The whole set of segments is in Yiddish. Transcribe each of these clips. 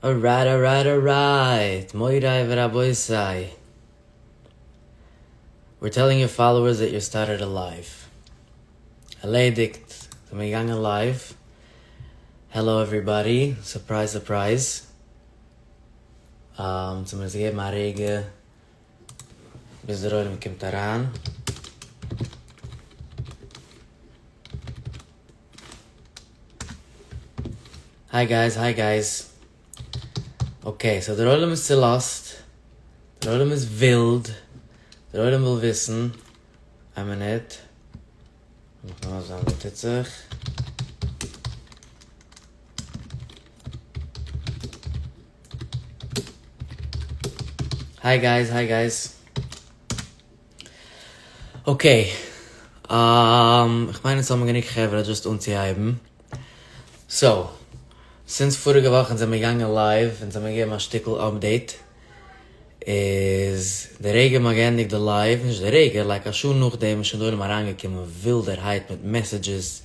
Alright alright alright, מורי ורבותי, we're telling your followers that you started a live. ערלעדיגט, זעמיר געגאנגען live. Hello everybody, surprise surprise. אונז האמיר עס געגעבן א רגע ביז דער עולם קומט אריין. Hi guys, hi guys. Okay, so דער עולם איז צולאזט, דער עולם איז ווילד, דער עולם וויל וויסן, איין מינוט, לאמיך נאר זען וואס טוט זיך. Hi guys, hi guys. Okay, איך מיין אונז האבן גענוג חברה just אנצוהייבן. So, since פאריגע וואך אונז זעמיר געגאנגען live, אונז האמיר געגעבן א שטיקל update, איז די רגע מ'האט געענדיגט די live, נישט די רגע, like א שעה נאכדעם איז שוין די עולם אריינגעקומען ווילדערהייט מיט messages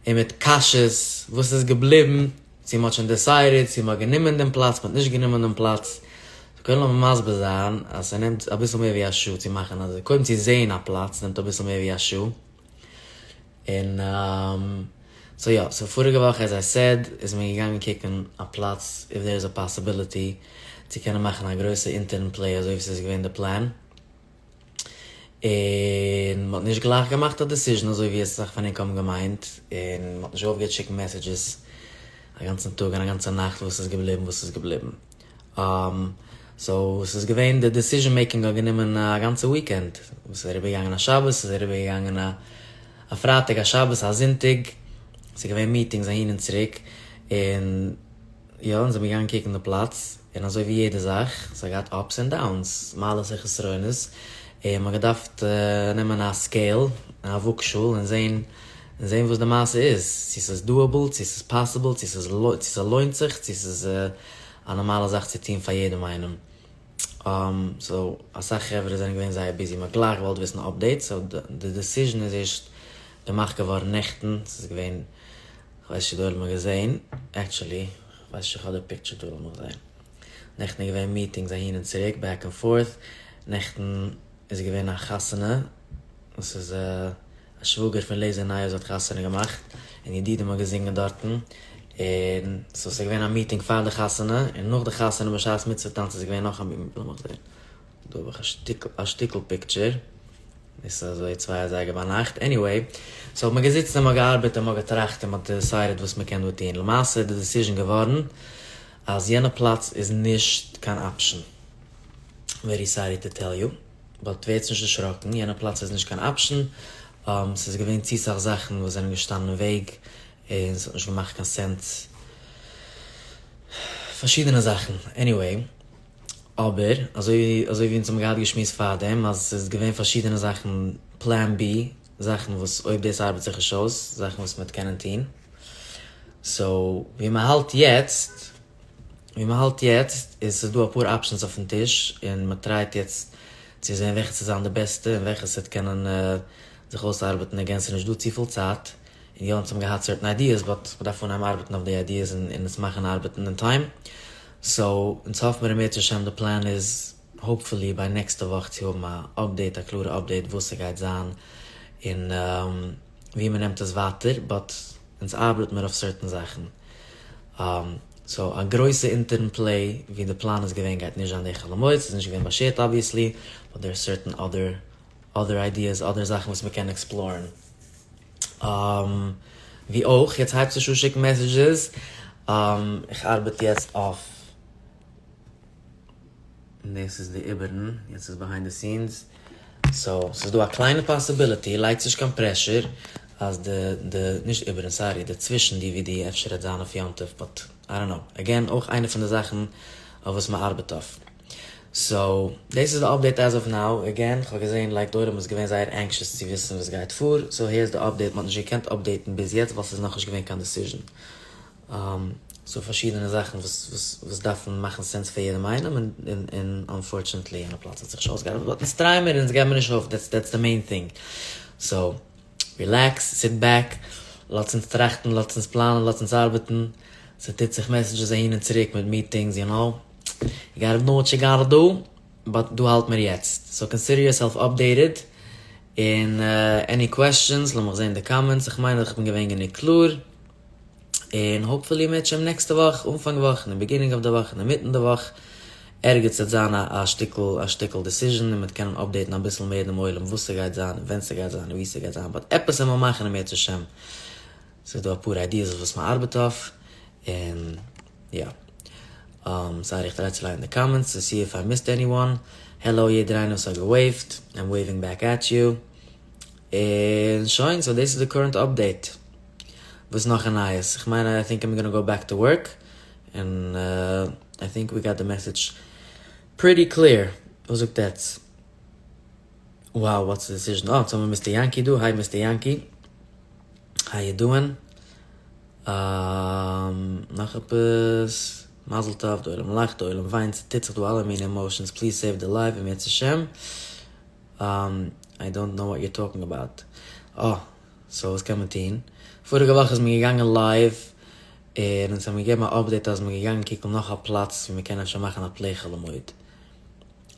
און מיט קשיות, וואס איז געבליבן, צו מ'האט שוין decided, צו מ'האט גענומען דעם פלאץ, מ'האט נישט גענומען דעם פלאץ. So קודם לאמיר מסביר זיין אז ס'נעמט אביסל מער ווי א שעה צו מאכן אזוי, קודם צו זעהן א פלאץ נעמט אביסל מער ווי א שעה, און so יא, so פאריגע וואך as I said איז מען געגאנגען קוקן א פלאץ if there is a possibility צו קענען מאכן א גרויסע אונטערן play אזוי ווי ס'איז געווען די פלאן, און מ'האט נישט גלייך געמאכט א decision אזוי ווי אסאך פון ענק האבן געמיינט, און מ'האט נישט אויפגעהערט שיקן messages א גאנצן טאג און א גאנצע נאכט וואס איז געבליבן וואס איז געבליבן. So ס'איז געווען די decision making האט גענומען א גאנצע weekend, ס'איז אריבער געגאנגען א שבת, ס'איז אריבער געגאנגען א פרייטאג א שבת א זונטאג, ס'איז געווען meetings אהין און צוריק, און יא אונז זעמיר געגאנגען קוקן די פלאץ, און אזוי ווי יעדע זאך, ס'האט געהאט ups און downs, מעלות און חסרונות, און מ'האט געדארפט נעמען א scale, א וואגשאל, און זעהן און זעהן וואס די מעשה איז, צו ס'איז doable, צו ס'איז possible, צו ס'איז צו ס'לוינט זיך, צו ס'איז א נארמאלע זאך צו טון פאר יעדעם איינעם. So אסאך חברה זענען געווען זייער busy, מ'האט גלייך געוואלט וויסן updates, so די decision איז ערשט געמאכט געווארן נעכטן, ס'איז געווען, כ'ווייס נישט צו די עולם האט געזעהן, actually, כ'ווייס נישט איך האב די picture דא, לאמיך זעהן. נעכטן איז געווען meetings אהין און צוריק, back and forth, נעכטן איז געווען א חתונה, וואס איז א שוואגער פון לעזער נייהויז האט חתונה געמאכט, און ידידים האט געזינגען דארטן, און so ס'איז געווען א meeting פאר די חתונה, און נאך די חתונה בשעת מצוה טאנץ איז געווען נאך א meeting, לאמיך זעהן, דא האב איך א שטיקל א שטיקל picture, דאס איז אזוי צוויי אזייגער ביינאכט, anyway, so האט מען געזיצן און מ'האט געארבעט און מ'האט געטראכט און מ'האט decided וואס מ'קען דא טון, למעשה איז די decision געווארן אז יענע פלאץ איז נישט קיין option, very sorry to tell you. But ווערטס נישט דערשראקן, יענע פלאץ איז נישט קיין option, ס'איז געווען צו סאך זאכן וואס זענען געשטאנען אין וועג, און ס'האט נישט געמאכט קיין sense, פארשידענע זאכן, anyway, אבער אזוי אזוי ווי אונז האבן געהאט געשמועסט פארדעם אז ס'איז געווען פארשידענע זאכן plan B, זאכן וואס אויב דאס ארבעט זיך נישט אויס, זאכן וואס מ'וועט קענען טון, so ווי מ'האלט יעצט ווי מען האלט יעצט איז ס'איז דא אפאר options אויפן טיש און מען try ט יעצט צו זען וועלכע ס'זאל זיין די בעסטע און וועלכע ס'וועט קענען זיך אויסארבעטן, again ס'איז נישט דא צופיל צייט און יא אונז האבן געהאט certain ideas but מ'דארף אנהייבן ארבעטן אויף די ideas און עס מאכן ארבעטן אין time so אונז האף מיר אם ירצה השם די פלאן איז hopefully ביי נעקסטע וואך צו האבן א update א קלארע update וואס ס'גייט זיין און ווי מ'נעמט עס ווייטער but אונז ארבעט מיר אויף certain זאכן. So א גרויסע אונטערן play ווי די פלאן איז געווען גייט נישט זיין די חול המועד, ס'איז נישט געווען באשערט obviously, but there are certain other other ideas אדער זאכן וואס מ'קען explore ן. ווי אויך, יעצט הייבסטו שוין שיקן messages, איך ארבעט יעצט אויף. און דאס איז די איבערן, יעצט איז behind the scenes, so ס'איז דא א קליינע possibility, לייגטס נישט קיין pressure, אז די די, נישט איבערן sorry, די צווישן DVD אפשר וועט זיין אויף יום טוב, but I don't know, again אויך איינע פון די זאכן אויף וואס מ'ארבעט אויף. So דאס איז די update as of now, again כ'האב געזען like די עולם איז געווען זייער anxious צו וויסן וואס גייט פאר, so here איז די update, מ'האט נישט געקענט update ן ביז יעצט ווייל ס'איז נאכנישט געווען קיין decision. ס'דא פארשידענע זאכן וואס וואס דארפן מאכן sense פאר יעדעם איינעם און און unfortunately יענע פלאץ האט זיך נישט אויסגעארבעט but אונז try ען מיר אונז געבן מיר נישט אויף that's that's the main thing so relax sit back לאטס אונז טראכטן לאטס אונז פלאנען לאטס אונז ארבעטן. ס'טוט זיך מעסעדזשעס אהין און צוריק מיט מיטינגס, יו נאו, יו גאטע דו וואט יו גאטע דו, באט דא האלט מיר יעצט, סאו קאנסידער יורסעלף אפדעיטעד, און עני קוועסטשענס לאמיך זעהן אין די קאמענטס, איך מיין אז איך בין געווען גענוג קלאר, און האופפולי אם ירצה השם נעקסטע וואך, אנפאנג וואך, אין די ביגינינג אוו די וואך, אינמיטן די וואך, ערגעץ וועט זיין א שטיקל א שטיקל דעסיזשען און מ'וועט קענען אפדעיטן אביסל מער דעם עולם וואס ס'גייט זיין און ווען ס'גייט זיין און וואו ס'גייט זיין, באט עפעס וועט מען מאכן אם ירצה השם. ס'איז דא אפאר איידיעס וואס מ'ארבעט אויף, און יא. סארי איך טריי צו ליינען די קאמענטס טו סי איף איי מיסד עניוואן. העלאו יעדער איינער וואס האט געוועיווט, איים וועיווינג בעק עט יו. און שוין, סאו דאס איז די קורענט אפדעיט. וואס נאך א נייעס? איך מיין איי טינק איים גאנא גאו בעק טו ווארק, און איי טינק ווי גאט די מעסעדזש פריטי קלעיר. וואס זאגט עטץ? Wow וואטס די דעסיזשען? אה, אונז האבן מיסטער יענקי דא, היי מיסטער יענקי. האו יו דואינג? נאך עפעס? מזל טוב, די עולם לאכט, די עולם וויינט, ס'טוט זיך דא אלע מיני עמאושענס, פליז סעיוו די לייוו אם ירצה השם. איי דאנט נאו וואט יור טאלקינג אבאוט. אה, סאו וואס קען מען טון? פאריגע וואך איז מען געגאנגען לייוו, און אונז האבן געגעבן א אפדעיט אז מ'איז געגאנגען קוקן נאך א פלאץ ווי מ'קען אפשר מאכן א פלעי חול המועד.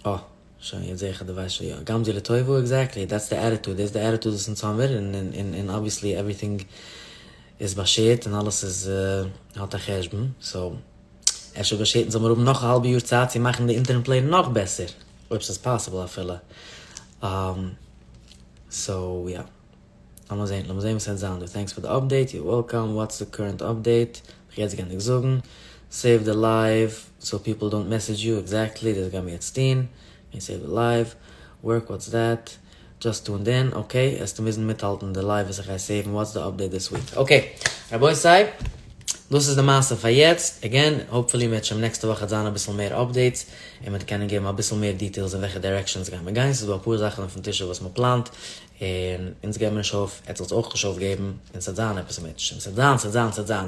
אה. שוין יעצט זעה איך אז דו ווייסט שוין יא. גם זו לטובה עקזעקטלי, דעטס די עטיטוד, דאס איז די עטיטוד וואס אונז האמיר, און און און אבוויעסלי עווריטינג איז באשערט און אלעס איז האט א חשבון, סאו אפשר באשערט אונז זאל מיר האבן נאך א האלבע יאר צייט צו מאכן די אינטערן פלעי נאך בעסער, אויב ס'איז פאסיבל אפילו. סאו יא. לאמיר זעהן, לאמיר זעהן וואס ס'וועט זיין דא. טענקס פאר די אפדעיט, יור וועלקאם, וואטס די קורענט אפדעיט? האב איך יעצט גענדיגט זאגן. סעיוו די לייוו סאו פיפל דאנט מעסעדזש יו, עקזעקטלי דאס גיימיר יעצט טוהן. און סעיוו די לייוו. ווארק וואטס דעט? דזשאסט טונד אין, אקעי, עסטו מוזן מיטהאלטן די לייוו וואס איך גיי סעיוון, וואטס די אפדעיט דיס וויק? אקעי, רבותי, דאס איז די מעשה פאר יעצט, עגעין, האופפולי אם ירצה השם נעקסטע וואך וועט זיין אביסל מער אפדעיטס, און מ'וועט קענען געבן אביסל מער דיטעילס אין וועלכע דירעקשאנס גיימיר גיין, ס'איז דא אפאר זאכן אויפן טישל וואס מ'פלאנט, און אונז געבן נישט אויף, עטס זאלטס אויך נישט אויפגעבן, און ס'וועט זיין עפעס אם ירצה השם, ס'וועט זיין, ס'וועט זיין, ס'וועט זיין,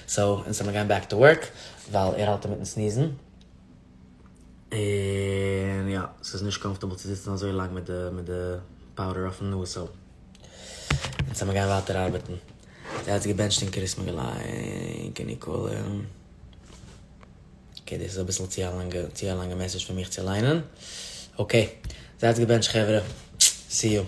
סאו אונז וועמיר גיין בעק טו ווארק, ווייל ער האלט אינמיטן סניזן, און יא, ס'איז נישט קאמפארטעבל צו זיצן אזוי לאנג מיט די מיט די פאודער אויפן נאז, סאו אונז וועמיר גיין ווייטער ארבעטן. זייטס געבענטשט און קעריסמע געליינט, קען איר קאלען. אקעי דאס איז אביסל צו א לאנגע צו א לאנגע מעסעדזש פאר מיך צו ליינען. אקעי, זייטס געבענטשט חברה. סי יו.